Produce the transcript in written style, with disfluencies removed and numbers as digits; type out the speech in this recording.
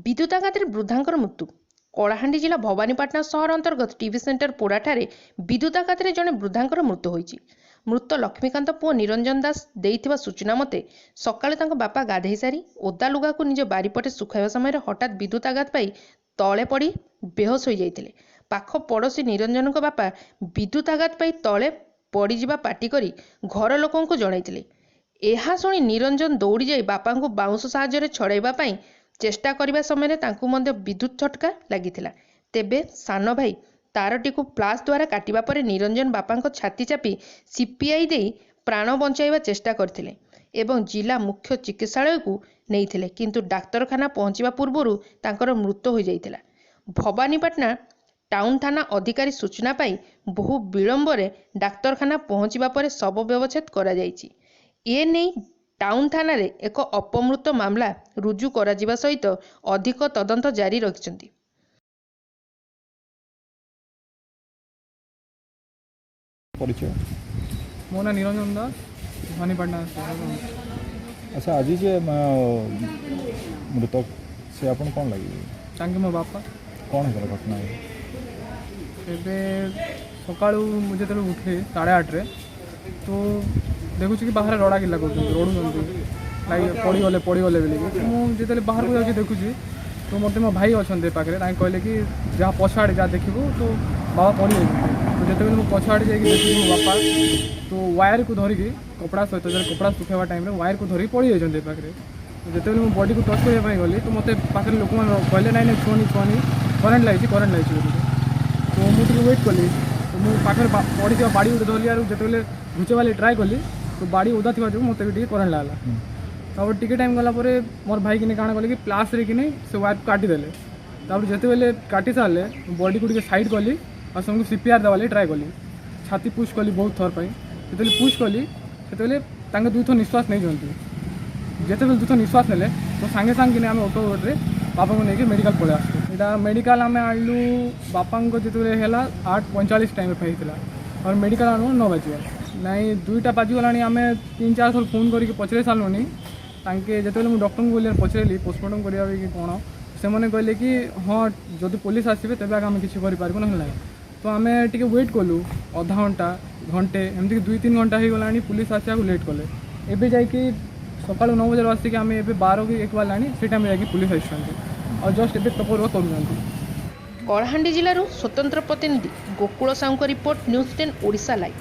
ବିଦ୍ୟୁତ୍ ଆଘାତରେ ବୃଦ୍ଧାଙ୍କର ମୃତ୍ୟୁ। କଳାହାଣ୍ଡି ଜିଲ୍ଲା ଭବାନୀପାଟଣା ସହର ଅନ୍ତର୍ଗତ ଟିଭି ସେଣ୍ଟର ପୋଡ଼ାଠାରେ ବିଦ୍ୟୁତ୍ ଆଘାତରେ ଜଣେ ବୃଦ୍ଧାଙ୍କର ମୃତ୍ୟୁ ହୋଇଛି। ମୃତ ଲକ୍ଷ୍ମୀକାନ୍ତ ପୁଅ ନିରଞ୍ଜନ ଦାସ ଦେଇଥିବା ସୂଚନା ମତେ, ସକାଳେ ତାଙ୍କ ବାପା ଗାଧେଇ ସାରି ଓଦା ଲୁଗାକୁ ନିଜ ବାରିପଟେ ଶୁଖାଇବା ସମୟରେ ହଠାତ୍ ବିଦ୍ୟୁତ୍ ଆଘାତ ପାଇ ତଳେ ପଡ଼ି ବେହୋସ ହୋଇଯାଇଥିଲେ। ପାଖ ପଡ଼ୋଶୀ ନିରଞ୍ଜନଙ୍କ ବାପା ବିଦ୍ୟୁତ୍ ଆଘାତ ପାଇ ତଳେ ପଡ଼ିଯିବା ପାଟି କରି ଘର ଲୋକଙ୍କୁ ଜଣାଇଥିଲେ। ଏହା ଶୁଣି ନିରଞ୍ଜନ ଦୌଡ଼ି ଯାଇ ବାପାଙ୍କୁ ବାଉଁଶ ସାହାଯ୍ୟରେ ଛଡ଼ାଇବା ପାଇଁ ଚେଷ୍ଟା କରିବା ସମୟରେ ତାଙ୍କୁ ମଧ୍ୟ ବିଦ୍ୟୁତ୍ ଝଟକା ଲାଗିଥିଲା। ତେବେ ସାନ ଭାଇ ତାରଟିକୁ ପ୍ଲାସ୍ ଦ୍ୱାରା କାଟିବା ପରେ ନିରଞ୍ଜନ ବାପାଙ୍କ ଛାତି ଚାପି ସିପିଆର୍ ଦେଇ ପ୍ରାଣ ବଞ୍ଚାଇବା ଚେଷ୍ଟା କରିଥିଲେ ଏବଂ ଜିଲ୍ଲା ମୁଖ୍ୟ ଚିକିତ୍ସାଳୟକୁ ନେଇଥିଲେ, କିନ୍ତୁ ଡାକ୍ତରଖାନା ପହଞ୍ଚିବା ପୂର୍ବରୁ ତାଙ୍କର ମୃତ୍ୟୁ ହୋଇଯାଇଥିଲା। ଭବାନୀପାଟଣା ଟାଉନ ଥାନା ଅଧିକାରୀ ସୂଚନା ପାଇ ବହୁ ବିଳମ୍ବରେ ଡାକ୍ତରଖାନା ପହଞ୍ଚିବା ପରେ ଶବ ବ୍ୟବଚ୍ଛେଦ କରାଯାଇଛି। ଏ ନେଇ ଟାଉନ ଥାନାରେ ଏକ ଅପମୃତ୍ୟୁ ମାମଲା ରୁଜୁ କରାଯିବା ସହିତ ଅଧିକ ତଦନ୍ତ ଜାରି ରଖିଛନ୍ତି। ପରିଚୟ? ମୋ ନାଁ ନିରଞ୍ଜନ ଦାସ, ଭବାନୀପାଟଣା ସହର। ଆଚ୍ଛା, ଆଜି ଯେ ମୃତକ, ସେ ଆପଣ କ'ଣ ଲାଗିବେ? ତାଙ୍କେ ମୋ ବାପା। କ'ଣ ହେଇଥିଲା ଘଟଣା? ଏବେ ସକାଳୁ ମୁଁ ଯେତେବେଳେ ଉଠିଲି 8:30ରେ, ତ ଦେଖୁଛି କି ବାହାରେ ରଡ଼ା କିଲା କରୁଛନ୍ତି, ରଡ଼ୁଛନ୍ତି, ଲାଇକ୍ ପଡ଼ିଗଲେ ପଡ଼ିଗଲେ ବୋଲିକି। ତ ମୁଁ ଯେତେବେଳେ ବାହାରକୁ ଯାଉଛି, ଦେଖୁଛି ତ ମୋତେ ମୋ ଭାଇ ଅଛନ୍ତି ପାଖରେ, ତାଙ୍କେ କହିଲେ କି ଯାହା ପଛ ଆଡ଼େ ଯାହା ଦେଖିବୁ, ତ ବାବା ପଡ଼ିଯାଇଛନ୍ତି। ତ ଯେତେବେଳେ ମୁଁ ପଛ ଆଡ଼େ ଯାଇକି ଦେଖିଲି, ମୋ ବାପା ତ ୱାୟାରକୁ ଧରିକି, କପଡ଼ା ସହିତ, ଯେତେବେଳେ କପଡ଼ା ଶୁଖାଇବା ଟାଇମ୍ରେ ୱାୟାରକୁ ଧରିକି ପଡ଼ିଯାଇଛନ୍ତି ଏ ପାଖରେ। ତ ଯେତେବେଳେ ମୁଁ ବଡ଼ିକୁ ଟଚ୍ କରିବା ପାଇଁ ଗଲି, ତ ମୋତେ ପାଖରେ ଲୋକମାନେ କହିଲେ, "ନାଇଁ ନାଇଁ, ଛୁଅନି ଛୁଅନି, କରେଣ୍ଟ ଲାଗିଛି, କରେଣ୍ଟ ଲାଗିଛି" ବୋଲିକି। ତ ମୁଁ ଟିକେ ୱେଟ୍ କଲି। ତ ମୁଁ ପାଖରେ ପଡ଼ିଥିବା ବାଡ଼ି ଗୋଟେ ଧରିଲି ଆଉ ଯେତେବେଳେ ଘୁଚେଇବା ଲାଗି ଟ୍ରାଏ କଲି, ତ ବାଡ଼ି ଓଦା ଥିବା ଯୋଗୁଁ ମୋତେ ବି ଟିକେ କରେଣ୍ଟ ଲାଗଲା। ତାପରେ ଟିକେ ଟାଇମ୍ ଗଲା ପରେ ମୋର ଭାଇ କିନି କାଣା କଲେ କି ପ୍ଲାସ୍ରେ କିନି ସେ ୱାୟାରକୁ କାଟିଦେଲେ। ତାପରେ ଯେତେବେଳେ କାଟି ସାରିଲେ, ବଡ଼ିକୁ ଟିକେ ସାଇଡ଼୍ କଲି ଆଉ ସେମାନଙ୍କୁ ସିପିଆର୍ ଦେବା ଲାଗି ଟ୍ରାଏ କଲି। ଛାତି ପୁଶ୍ କଲି ବହୁତ ଥର ପାଇଁ। ଯେତେବେଳେ ପୁଶ୍ କଲି, ସେତେବେଳେ ତାଙ୍କେ ଦୁଇଥର ନିଶ୍ୱାସ ନେଇଛନ୍ତି। ଯେତେବେଳେ ଦୁଇଥର ନିଶ୍ୱାସ ନେଲେ, ତ ସାଙ୍ଗେ ସାଙ୍ଗେ କିନି ଆମେ ଅଟୋ ରୋଡ଼ରେ ବାପାଙ୍କୁ ନେଇକି ମେଡ଼ିକାଲ ପଳେଇ ଆସିଲୁ। ଏଇଟା ମେଡ଼ିକାଲ ଆମେ ଆଣିଲୁ, ବାପାଙ୍କ ଯେତେବେଳେ ହେଲା 8:45 ଟାଇମ୍ରେ ହେଇଥିଲା ଆଉ ମେଡ଼ିକାଲ ଆଣିଲୁ 9 ବାଜିଗଲା, ନାଇଁ 2ଟା ବାଜିଗଲାଣି। ଆମେ ତିନି ଚାରି ଥର ଫୋନ୍ କରିକି ପଚାରି ସାରିଲୁଣି ତାଙ୍କେ। ଯେତେବେଳେ ମୁଁ ଡକ୍ଟରଙ୍କୁ ବୋଲି ପଚାରିଲି ପୋଷ୍ଟମର୍ଟମ୍ କରିବା କି କ'ଣ, ସେମାନେ କହିଲେ କି ହଁ, ଯଦି ପୋଲିସ ଆସିବେ ତେବେ ଆଗ ଆମେ କିଛି କରିପାରିବୁ, ନହେଲେ ନାହିଁ। ତ ଆମେ ଟିକେ ୱେଟ୍ କଲୁ ଅଧା ଘଣ୍ଟା, ଘଣ୍ଟେ, ଏମିତିକି 2-3 ଘଣ୍ଟା ହେଇଗଲାଣି। ପୋଲିସ ଆସିବାକୁ ଲେଟ୍ କଲେ। ଏବେ ଯାଇକି ସକାଳୁ 9 ବଜାରୁ ଆସିକି ଆମେ ଏବେ 12 କି 1 ବାଜିଲାଣି, ସେ ଟାଇମ୍ରେ ଯାଇକି ପୋଲିସ ଆସିଛନ୍ତି ଆଉ ଜଷ୍ଟ ଏବେ ପେପର ୱାର୍କ କରୁଛନ୍ତି। କଳାହାଣ୍ଡି ଜିଲ୍ଲାରୁ ସ୍ୱତନ୍ତ୍ର ପ୍ରତିନିଧି ଗୋକୁଳ ସାହୁଙ୍କ ରିପୋର୍ଟ, ନ୍ୟୁଜ୍ 10 ଓଡ଼ିଶା ଲାଇଭ୍।